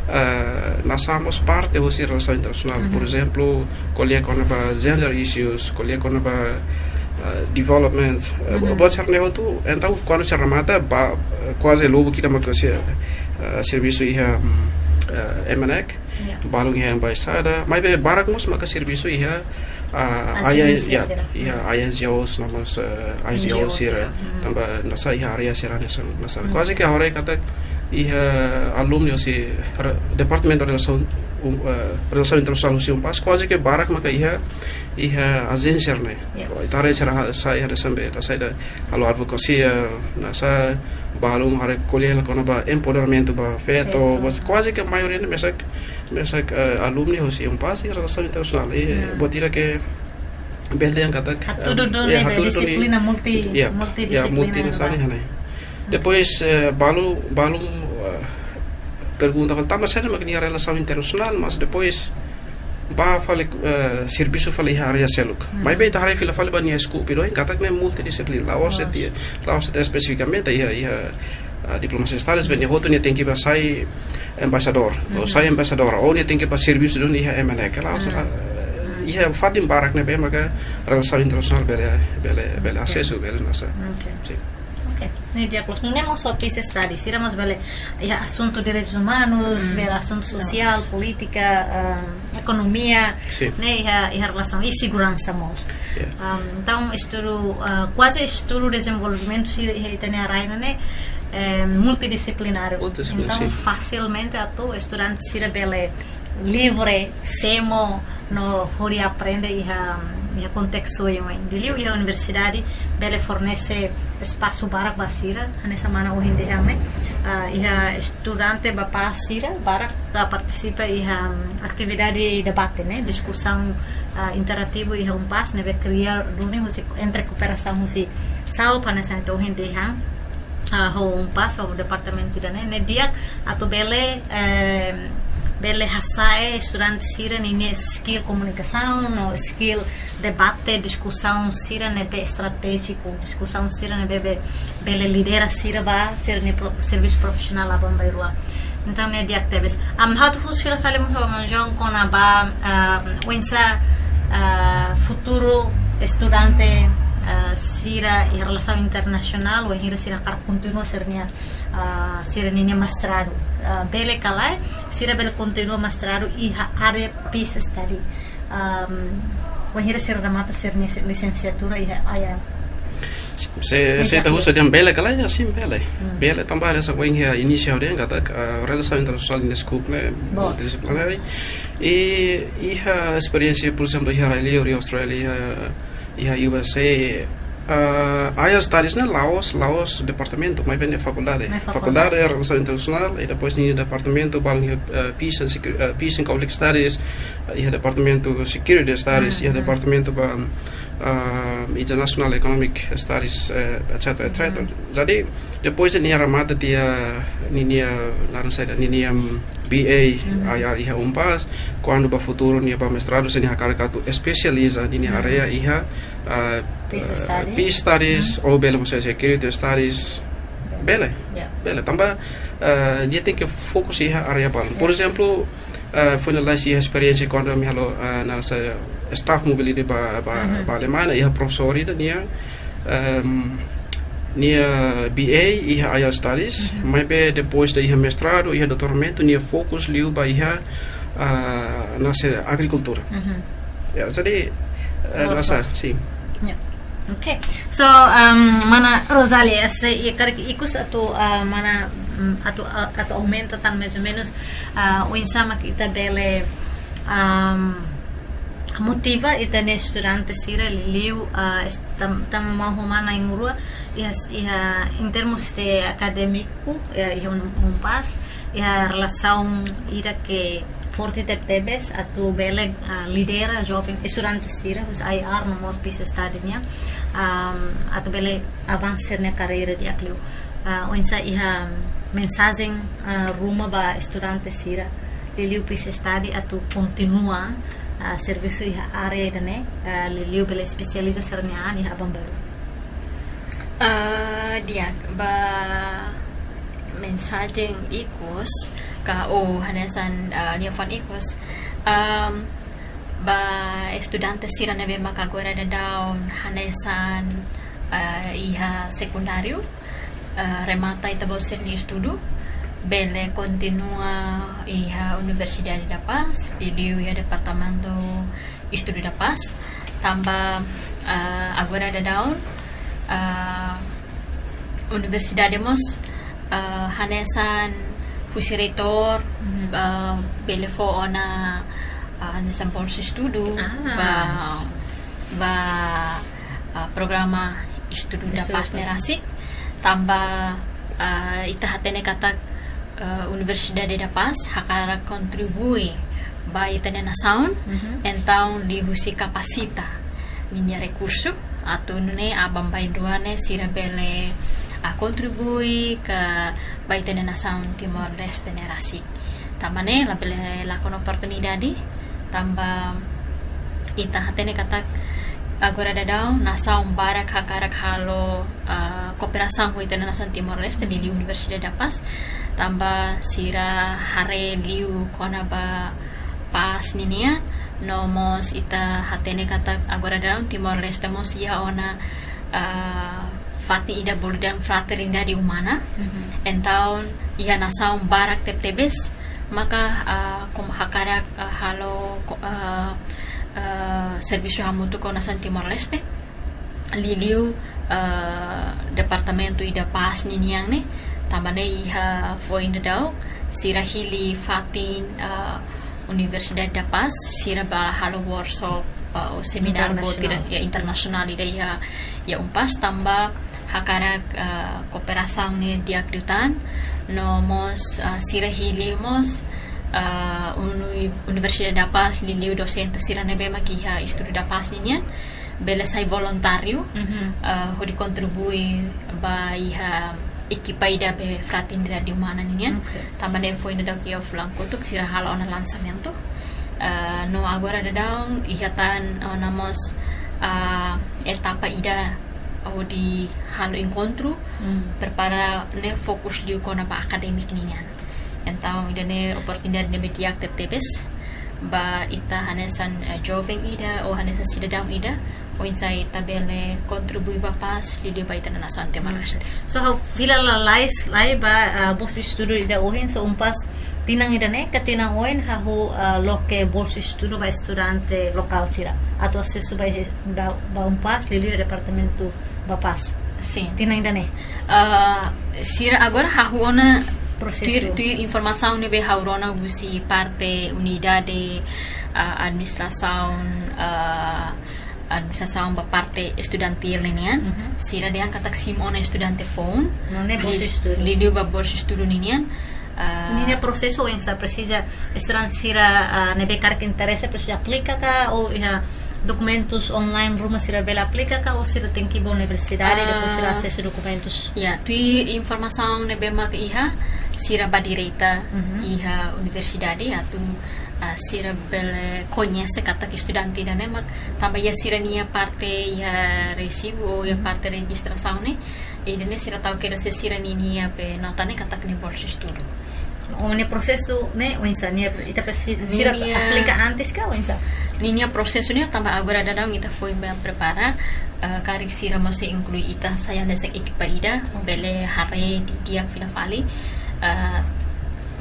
eh, nasaun mós parte husi relasaun internasionál. Por ezemplu, ko'alia kona-ba gender issues, ko'alia kona-ba, eh, development, eh, buat sira-ne'e hotu. Entaun, kuandu sira remata, bá, eh, kuaze lubuk ida maka sira, eh, servisu iha, mm, eh, MNEC, ya, balun iha embaixada, maibé barak mós maka servisu iha, ah, ajen-, ajénsia ya, sira. Iha ajen-, N G Os, no mós, eh, N G O sira. N G O sira. Tanba hanesan iha área sira hanesan, hanesan. Kuaze ke agora katak iha alumni husi re-, Departamentu Relasaun, um, eh, Relasaun Internasionál husi UNPAZ, kuaze ke barak maka iha, iha ajénsia ne'e. Ya. Ita haree sira ha-, sai hanesan be, ita sai ida halo advokasia, hanesan balun haree ko'alia kona-ba empoderamentu ba feto, feto. Mas kuaze ke maioria ne'e mesak, mesak, eh, alumni husi UNPAZ iha relasaun internasionál. I buat ida ke bele dehan katak, hatudu, eh, duni, ya, hatudu duni dixiplina multi, ya, ya, multidisiplina, multi hanesan ne'e. Depois, eh, balu, balun, eh, pergunta fali, tanba saida mak nia relasaun internasionál, mas depois bá fali, eh, servisu fali iha área seluk. Maibé ita haree fila fali ba nia skopu ida ohin, katak ne'e multidisiplina. La'ós de'it, la'ós de'it espesifikamente iha, iha, ah, diplomasia studies, be nia hotu nia tenke bá sai embaixadór, ou sai embaixadora, ou nia tenke bá servisu duni iha MNEC. La'ós, ah, iha fatin barak ne'ebé maka relasaun internasionál bele, bele, bele asesu, bele hanesan. Oke. Sin. Oke, ne'e di'ak loos. Nune'e mós peace studies, sira mós bele iha asuntu direitus umanus, bele asuntu sosiál, polítika, em, ekonomia, sin, ne'e iha, iha relasaun, i seguransa mós. Ya. Em, entaun, estudu, eh, kuaze estudu dezenvolvimentu sira iha ita-nia rai ne'e, em, multidisiplináriu. Multidisiplináriu, entaun, sin, fasilmente atu estudante sira bele livre, semo, no hodi aprende iha, iha kontestu oioin. Liuliu iha universidade bele fornese espasu barak ba sira, hanesan mana ohin dehan ne'e, ah, iha estudante bapás sira barak ka partisipa iha, mm, atividade debate ne'e, diskusaun, ah, interativu iha UNPAZ ne'ebé kria duni husi entre kooperasaun husi SAUP, hanesan ita ohin dehan, ah, ho UNPAZ, ho departamentu ida-ne'e, ne'e di'ak atu bele, eh, bele hasa'e estudante sira ninia skill komunikasaun, no skill debate, diskusaun sira ne'ebé estratéjiku, diskusaun sira ne'ebé be-, bele lidera sira ba sira-nia pro-, servisu profisionál aban-bainrua. Entaun, ne'e di'ak tebes. Am, ha'u atu husu fila fali mós ba Maun João kona-ba, ah, oinsá, ah, futuru estudante, ah, sira iha relasaun internasionál, wainhira sira hakarak kontinua sira-nia, ah, sira-nia mestradu. Ah, bele ka lae, sira bele kontinua mestradu iha área peace study. Am, wainhira sira remata sira-nia lisensiatura iha área. Se, se ita husu dehan bele ka lae, ya, sin, bele. Bele tanba hanesan ohin iha inísiu dehan katak, ah, relasaun internasionál nia skopu ne'e boot, multidisiplináriu. I iha esperiénsia, por ezemplu, iha rai-liur, iha Austrália, iha, iha U S A, ah, área studies ne'e la'ós, la'ós departamentu, maibé ne'e fakuldade. Ne'e fakuldade. Fakuldade relasaun internasionál, i depois nia departamentu, balun iha, ah, peace and secu-, ah, peace and conflict studies, iha departamentu security studies, iha departamentu ba, ah, international economic studies, eh, et cetera, et cetera. Jadi, depois de nia remata tiha ninia, naran saida, ninia, mm, B A, mhm, I R iha UNPAZ, kuandu ba futuru nia ba mestradu, se nia hakarak atu espesializa ninia, mhm, área iha, ah, peace, ah, study, peace studies, mhm, ou bele mós security studies, bele. Ya. Bele. Tanba, ah, nia tenke fokus iha área balun. Por, ya, ezemplu, ah, foin lalais iha esperiénsia kuandu ami halo, ah, hanesan staff mobility ba, ba, mhm, ba Alemanha, iha profesór ida nia, ehm, nia B A iha I R Studies, mhm, maibé depois de iha mestradu, iha doutoramentu, nia fokus liu ba iha, ah, hanesan agrikultura. Mhm. Ya, jadi, eh, hanesan, sin. Ya. Oke. So, um, mana Rosalia, se i karik ikus atu, uh, mana, mm, atu, uh, atu aumenta tan mais ou menus, uh, oinsá mak ita bele, um, motiva ita-nia estudante sira liu, ah, est-, tam-, tanba ho mana na'in-rua, iha, iha, em termos de akadémiku, iha, iha Un-, UNPAZ, iha relasaun ida ke forte tebetebes, atu bele, ah, lidera joven estudante sira, husi I R no mós peace study nian, am, atu bele avansa nia karreira di'ak liu. Ah, oinsá iha mensajen, ah, ruma ba estudante sira, liuliu peace study atu kontinua, ah, servisu iha área ida-ne'e, ah, liuliu bele espesializa sira-nia an iha aban-bainrua. Ah, di'ak, ba mensajen ikus, ka, ou hanesan, ah, liafuan ikus, am, ba estudante sira ne'ebé maka agora daudaun hanesan, ah, iha sekundáriu, ah, remata ita-boot sira-nia estudu, bele kontinua iha Universidade da Paz, liuliu iha Departamentu Estudu da Paz, tanba, ah, agora daudaun, ah, universidade mós, ah, hanesan husi reitór, mhm, ah, bele fó ona, ah, hanesan bolsa estudu, ah, ba, ba, ah, programa Estudu da Paz ne'e rasik, tanba, ah, ita hatene katak, ah, Universidade da Paz hakarak kontribui ba ita-nia nasaun, mhm, entaun liuhusi kapasita ninia rekursu, atu nune'e aban-bainrua ne'e sira bele, ah, kontribui ka ba ita-nia nasaun Timor-Leste ne'e rasik. Tanba ne'e labele lakon oportunidade, tanba ita hatene katak agora daudaun nasaun barak hakarak halo, ah, kooperasaun ho ita-nia nasaun Timor-Leste, liuliu Universidade da Paz, tanba sira haree liu kona-ba pás ninian, no mós ita hatene katak agora daudaun Timor-Leste mós iha ona, ah, fatin ida bolu dehan fraternidade umana. Mhm. Entaun, iha nasaun barak tebetebes, maka, ah, kom-, hakarak, ah, halo ko-, ah, ah, servisu hamutuk ho nasaun Timor-Leste, liuliu, ah, departamentu ida pás ninian ne'e, tanba ne'e iha foin daudauk, sira hili fatin, ah, Universidade da Paz, sira bá halo workshop, ah, ou semináriu boot ida, internasionál, ya, internasionál ida iha, iha UNPAZ, tanba hakarak, ah, kooperasaun ne'e di'ak liután, no mós, ah, sira hili mós, ah, uni-, Universidade da Paz, liuliu dosente sira ne'ebé mak iha Estudu da Paz ninian, bele sai voluntáriu, mhm, ah, hodi kontribui ba iha ekipa ida be fraternidade umana ninian. Oke. Tanba ne'e foin daudauk iha fulan kotuk sira halo ona lansamentu. Ah, no agora daudaun iha tan ona mós, ah, etapa ida hodi halo enkontru, hmm, prepara ne'e fokus liu kona-ba akadémiku ninian. Entaun, ida-ne'e oportunidade ne'ebé di'ak tebetebes ba ita hanesan, eh, joven ida, ou hanesan sidadaun ida, oinsá ita bele kontribui ba pás, liuliu ba ita-nia nasaun Timor-Leste. So, ha'u fila lalais lai ba, ah, bolsa estudu ida ohin, so UNPAZ tinan ida-ne'e, ka tinan oin, hahú, ah, loke bolsa estudu ba estudante lokál sira. Atu asesu ba, ba, ba UNPAZ, liuliu departamentu ba pás. Sin. Tinan ida-ne'e. Ah, sira agora hahú ona prosesu. Tuir, tuir informasaun ne'ebé ha'u rona husi parte unidade, ah, administrasaun, ah, administrasaun ba parte estudantil ninian. Mhm. Sira dehan katak simu ona estudante foun. Nune'e bolsa estudu. Liuliu ba bolsa estudu ninian. Ah, ninia prosesu oinsá, presiza estudante sira, ah, ne'ebé karik interese presiza aplika ka, ou iha dokumentus online ruma sira bele aplika ka, ou sira tenke ba universidade, ah, depois sira asesu dokumentus? Ya, tuir informasaun ne'ebé mak iha, sira bá direta iha universidade atu, ah, sira bele koñese katak estudante ida-ne'e mak tanba iha sira-nia parte iha resibu ou iha parte rejistrasaun ne'e, ida-ne'e sira tau kedas sira-ninia be nota ne'e katak nia bolsa estudu. Ou nia prosesu ne'e oinsá, nia, ita presi-, sira aplika antes ka oinsá? Ninia prosesu ne'e tanba agora daudaun ita foin bá prepara, eh, karik sira mós sei inklui ita sai hanesan ekipa ida, bele haree didi'ak fila fali, eh,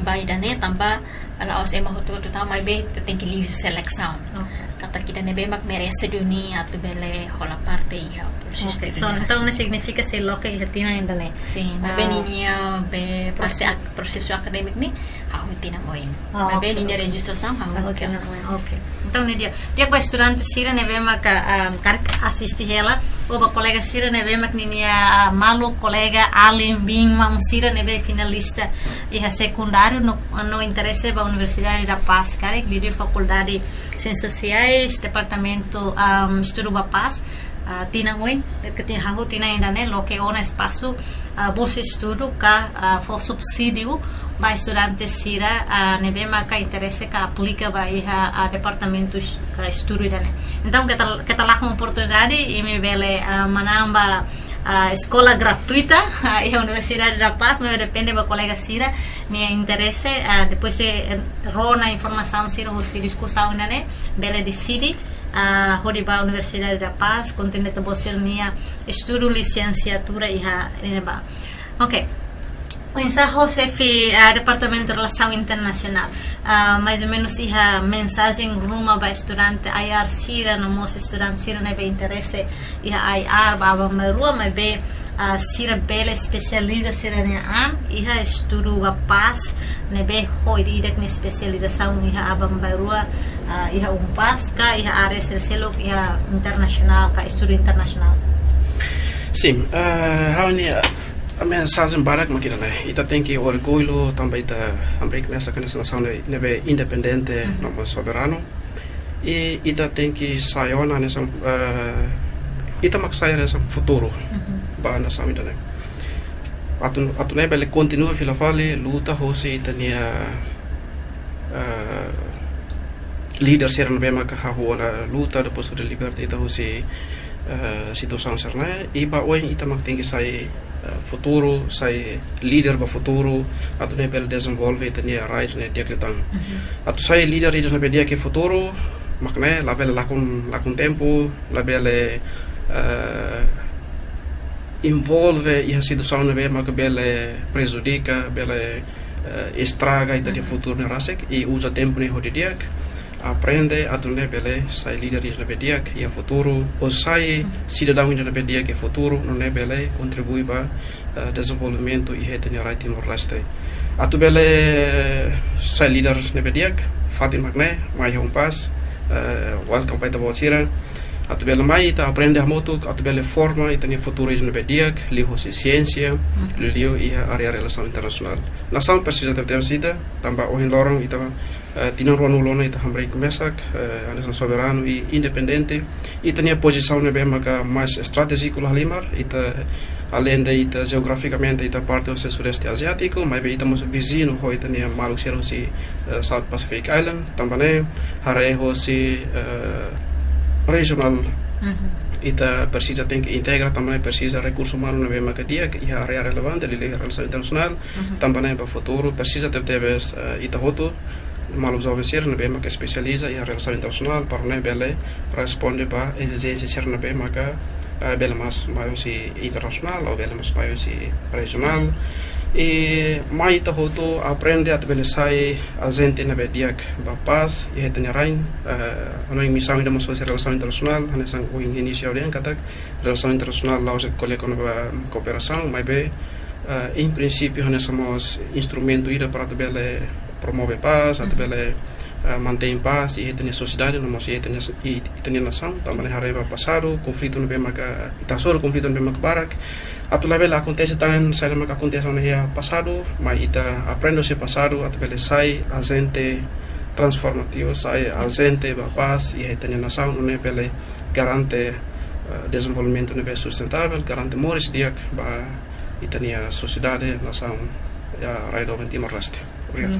ba ida-ne'e tanba la'ós ema hotu-hotu tau, maibé ita tenke liu selesaun. Oke. Katak ida ne'ebé mak merese duni atu bele hola parte iha prosesu. Oke, so, entaun ne'e signifika sei loke iha tinan ida-ne'e? Sin, maibé ninia be parte prosesu akadémiku ne'e hahú tinan oin. Ah, maibé ninia rejistrasaun hahú tinan oin. Oke. Entaun ne'e di'ak. Di'ak ba estudante sira ne'ebé maka, ah, karik asiste hela, ou ba kolega sira ne'ebé mak ninia, ah, maluk, kolega, alin, biin, maun sira ne'ebé finalista iha sekundáriu no, no interese ba Universidade da Paz, karik liuliu Fakuldade Siénsias Sosiais, Departamentu, ah, Estudu ba Pás, ah, tinan oin, ke tin hahú tinan ida-ne'e, loke ona espasu, ah, bolsa estudu ka, ah, fó subsídiu ba estudante sira, ah, ne'ebé maka interese ka aplika ba iha, ah, departamentu es-, ka estudu ida-ne'e. Entaun, keta, keta lakon oportunidade, imi bele, ah, manán ba, ah, eskola gratuita, ah, iha Universidade da Paz, maibé depende ba kolega sira-nia interese, ah, depois de, eh, rona informasaun sira husi diskusaun ida-ne'e, bele deside, ah, hodi ba Universidade da Paz, kontinua ita-boot sira-nia estudu lisensiatura iha ne'ebá. Oke. Oinsá ho xefe, ah, Departamentu Relasaun Internasionál, ah, mais ou menus iha mensajen ruma ba estudante I R sira, no mós estudante sira ne'ebé interese iha I R ba aban-bainrua, maibé, ah, sira bele espesializa sira-nia an iha estudu ba pás, ne'ebé ho ida-idak nia espesializasaun iha aban-bainrua, ah, iha UNPAZ ka iha área sira seluk iha internasionál ka estudu internasionál. Sin, ah, ha'u-nia, ah, mensajen badak mak ida-ne'e. Ita tenke orgullu tanba ita hamriik mesak hanesan nasaun ne'e, ne'ebé independente, no mós soberanu. I ita tenke sai ona hanesan, eh, ita mak sai hanesan futuru ba nasaun ida-ne'e. Atu, atu nune'e bele kontinua fila fali luta hosi ita-nia, eh, líder sira ne'ebé maka hahú ona luta, depois hodi liberta ita hosi, eh, situasaun sira-ne'e. I ba oin ita mak tenke sai, eh, futuru, sai líder ba futuru, atu nune'e bele dezenvolve ita-nia rai ne'e di'ak liután. Atu sai líder ida ne'ebé di'ak iha futuru, mak ne'e labele lakon, lakon tempu, labele, eh, envolve iha situasaun ne'ebé maka bele prejudika, bele, eh, estraga ita-nia futuru ne'e rasik, i uza tempu ne'e ho di'ak, aprende atu nune'e bele sai líder ida ne'ebé di'ak iha futuru, ou sai sidadaun ida ne'ebé di'ak iha futuru, nune'e bele kontribui ba, eh, dezenvolvimentu iha ita-nia rai Timor-Leste. Atu bele sai líder ne'ebé di'ak, fatin mak ne'e, mai iha UNPAZ, eh, welcome ba ita-boot sira. Atu bele mai ita aprende hamutuk, atu bele forma ita-nia futuru ida ne'ebé di'ak, liuhosi siénsia, liuliu iha área relasaun internasionál. Nasaun presiza tebetebes ita, tanba ohin loron ita, eh, tinan ruanulu ona ita hamriik mesak, eh, hanesan soberanu i independente. Ita-nia pozisaun ne'ebé maka mais estratéjiku la halimar, ita, alende ita jeografikamente ita parte hosi Sudeste Aziátiku, maibé ita mós viziñu ho ita-nia maluk sira hosi, eh, South Pacific Island, tanba ne'e haree hosi, eh, rejionál, ita presiza tenke integra, tanba ne'e presiza rekursu umanu ne'ebé maka di'ak iha área relevante, liuliu iha relasaun internasionál, tanba ne'e ba futuru presiza tebetebes, eh, ita hotu, maluk joven sira ne'ebé maka espesializa iha relasaun internasionál, para nune'e bele responde ba ezijénsia sira ne'ebé maka, eh, bele mós mai hosi internasionál, ou bele mós mai hosi rejionál. I mai ita hotu aprende atu bele sai ajente ne'ebé di'ak ba pás iha ita-nia rain, eh, ha'u-nia misaun ida mós hosi relasaun internasionál, hanesan ohin inísiu ha'u dehan katak, relasaun internasionál la'ós de'it ko'alia kona-ba kooperasaun, maibé, eh, em princípio, hanesan mós instrumentu ida para atu bele promove pás, atu bele, eh, mantein pás iha ita-nia sosiedade, no mós iha ita-nia, i-, ita-nia nasaun, tanba ne'e haree ba pasadu, konflitu ne'ebé maka, ita hasoru konflitu ne'ebé maka barak, atu labele akontese tan saida maka akontese ona iha pasadu, mai ita aprende hosi pasadu, atu bele sai ajente transformativu, sai ajente ba pás iha ita-nia nasaun, nune'e bele garante, eh, dezenvolvimentu ne'ebé sustentável, garante moris di'ak ba ita-nia sosiedade, nasaun. Rai doben Timor-Leste. Obrigadu.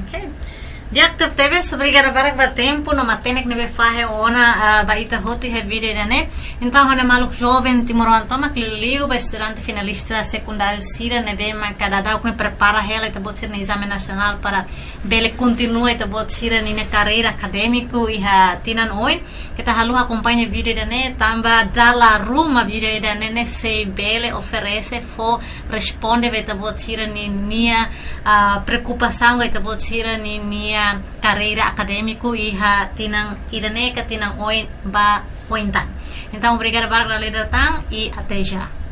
Di'ak, tebes obrigada barak ba tempu no matenek ne'ebé fahe ona ba ita hotu iha vídeo ida-ne'e. Entaun, ha'u-nia maluk joven timoroan tomak, liuliu ba estudante finalista sekundáriu sira ne'ebé maka daudaun prepara hela ita-boot sira-nia ezame nasionál para bele kontinua ita-boot sira-nia karreira akadémiku iha tinan oin. Keta haluha akompaña vídeo ida-ne'e, tanba dala ruma vídeo ida-ne'e sei bele oferese fó responde ba ita-boot sira-nia preokupasaun ba ita-boot sira-nia karreira akadémiku iha tinan ida-ne'e ka tinan oin ba oin tan. Entaun, obrigada barak dala ida tan i até já.